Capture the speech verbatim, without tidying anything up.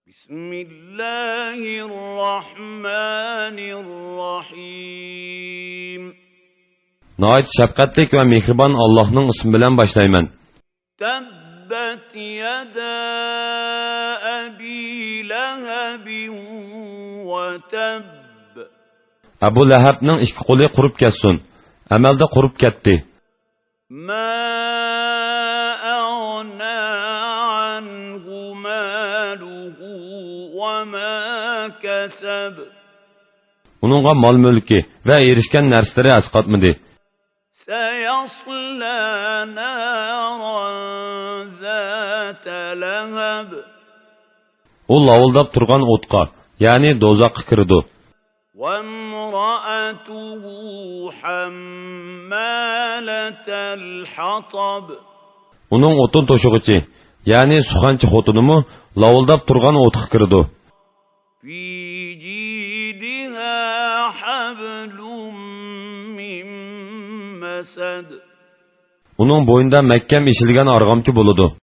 بسم الله الرحمن الرحيم. ناھايىتى شەپقەتلىك ۋە مېھرىبان ئاللاھنىڭ ئىسمى بىلەن باشلايمەن. تبت يدا أبي لهب وتب. ئەبۇ لەھەبنىڭ ئىككى قولى قۇرۇپ كەتسۇن. ئەمەلدە قۇرۇپ كەتتى. ما أغنى عنه ماله وما كسب. ئۇنىڭغا مال-مۈلكى ۋە ئېرىشكەن نەرسىلىرى ئەسقاتمىدى. سيصلى نارا ذات لهب. ئۇ لاۋۇلداپ تۇرغان ئوتقا، يەنى دوزاخقا كىرىدۇ. وامرأته حمالة الحطب. ئۇنىڭ ئوتۇن توشۇغۇچى، يەنى سۇخەنچى خوتۇنىمۇ لاۋۇلداپ تۇرغان ئوتقا كىرىدۇ. في جيدها حبل من مسد. ئۇنىڭ بوينىدا مەھكەم ئېشىلگەن ئارغامچا بولىدۇ.